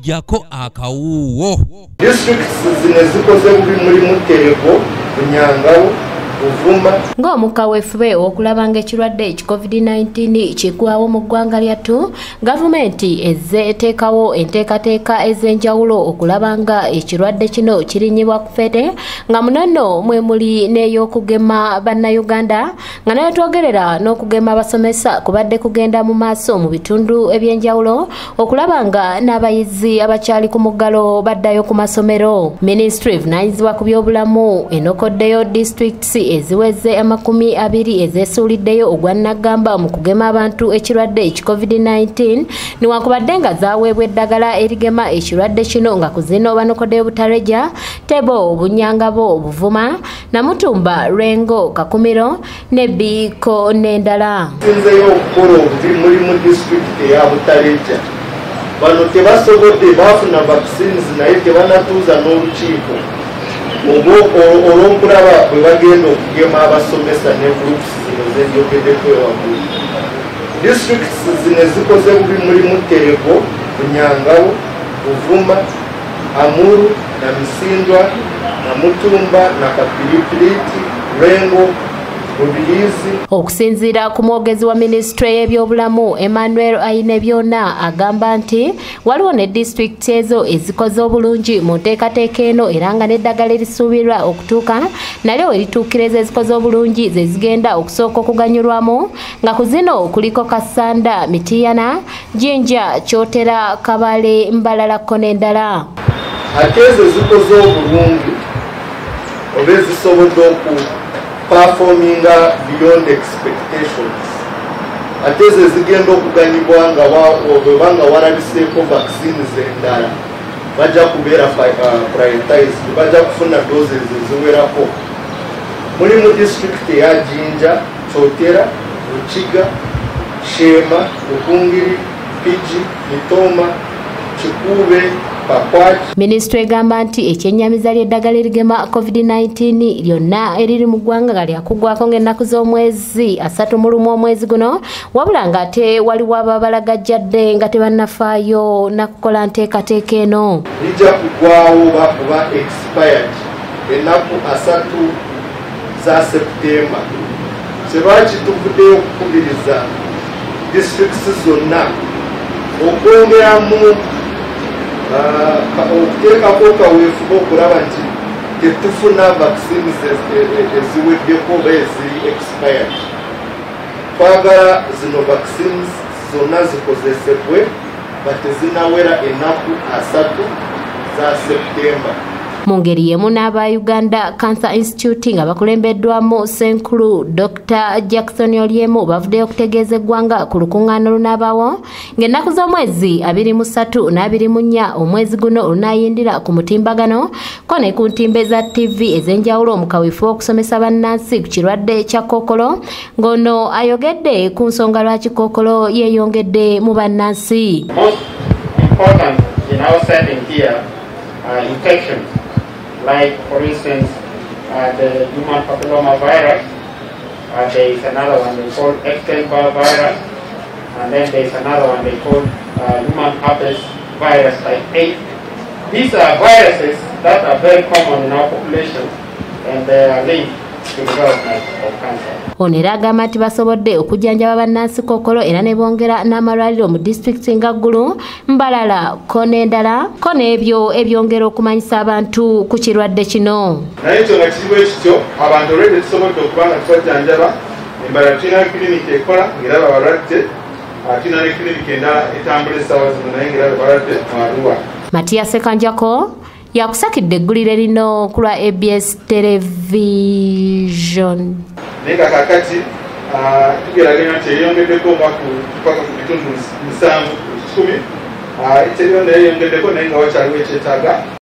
Jako akawuwo. Districts zino zikoze bubi mulimu Terego, Bunyangabu, Buvuma. Ng'omukka wefube okulaba ng'ekirwadde eki COVID-19 kigwawo mu ggwanga lyattu, gavumenti ezze eteekawo enteekateeka ez'enjawulo okulaba nga ekirwadde kino kirinnyibwa ku ffete, nga muno nno mwe muli n'ey'okugema bannayuganda, nga nayo twogerera n'okugema abasomesa kubadde kugenda mu maaso mu bitundu eby'enjawulo okulaba nga n'abayizi abakyali ku muggalo baddayo ku masomero. Minisitule evunaanyizibwa ku byobulamu enokoddeyo disitulikiti eziweze 20 ezeesuuliddeyo ogwa Nnaggamba mu kugema abantu ekirwadde eki COVID-19, newankubadde nga zaaweebwa eddagala erigema ekirwadde kino, nga ku zino banokoddeyo Butaleja, Tebo, Bunyangabo, Buvuma, Namutumba, Lwengo, Kakumiro, Nebiko n'endala. Nsinzeyo okukola obubi mulimu disitulikiti eya Butaleja. Bano tebasobodde, baafuna vaccines naye tebanatuuza n'olukiiko olw'okulaba bwe bagenda okugema abasomesa ne groups zino zenjogeddeko ewaggulu. Districts zino zikoze bubi mulimu Terego, Bunyangabu, Buvuma, Amuru, Namisindwa, Namutumba, Nakapilipiliti, Lwengo, Rubirizi. Okusinziira ku mwogezi wa minisitule y'ebyobulamu Emmanuel Ainebyona, agamba nti waliwo ne disitulikiti ezo ezikoze obulungi mu nteekateeka eno, era nga n'eddagala erisuubirwa okutuuka nalyo we lituukira ezo ezikoze obulungi ze zigenda okusooka okuganyulwamu, nga ku zino kuliko Kassanda, Mitiyana, Jinja, Kyotera, Kabale, Mbalala ko n'endala. Ate ezo ezikoze obulungi oba ezisobodde oku performing beyond expectations, ate ezo ezigenda okuganyibwa nga bwebanga walabiseeko vaccines endala, bajja kubeera prioritized, bajja kufuna doses eziwerako. Mulimu disitulikiti eya Jinja, Kyotera, Rukiga, Sheema, Rukungiri, Mpigi, Mitooma, Kikuube, Pakwaki. Minisitule egamba nti ekyennyamiza ly'eddagala erigema COVID-19 lyonna eriri mu ggwanga nga lyakuggwako ng'ennaku z'omwezi 31 omwezi guno, wabula ng'ate waliwo ababalagajjadde nga tebannafaayo nakukola nteekateeka eno. Lijja kuggwawo bakuba expired ennaku 3 za Septemba. Lwaki tuvuddeyo okukubiriza disitulikiti zonna okwongeramu okuteekako kaweefube okulaba nti tetufuna vaccines eziweddeko oba eziri expired. Twagala zino vaccines zonna zikozesebwe nga tezinawera ennaku 3 za Septemba. Mu ngeri y'emu n'aba Uganda Cancer Institute nga bakulembeddwamu Ssenkulu Dr. Jackson Oryemu bavuddeyo okutegeeza eggwanga ku lukuŋŋaana olunaabaawo ng'ennaku z'omwezi 23 na 24 omwezi guno olunaayindira ku mutimbagano ko ne ku ntimbe za TV ez'enjawulo mu kaweefube okusomesa bannansi ku kirwadde kya kookolo, ng'ono ayogedde ku nsonga lwaki kookolo yeeyongedde mu bannansi. Most important in our setting here are infections, like for instance the human papilloma virus, there is another one they call Epstein-Barr virus, and then there is another one they call human herpes virus type 8. These are viruses that are very common in our population, and they are linked to development of cancer. Ono era agamba nti basobodde okujjanjaba bannansi kookolo era ne bongera n'amalwaliro mu disitulikiti nga Ggulu, Mbalala ko n'endala, ko n'ebyo ebyongera okumanyisa abantu ku kirwadde kino. Naye ekyo nga kiri bwe kityo, abantu olwedde tusobodde okuba nga tubajjanjaba. Embalala tulina kiriniki ekola ng'eraba abalwadde, tulina ne kiriniki endala etambula essaawa zino naye ng'eraba abalwadde mu Arua. Matia Sekanjako yakusakidde eggulire lino ku lwa ABS Television. Naye nga kaakati tugeraganya nti eyongeddeko nga paka ku bitundu 7 ku 10, teriyo naye eyongeddeko naye nga wakyaliwo ekyetaaga.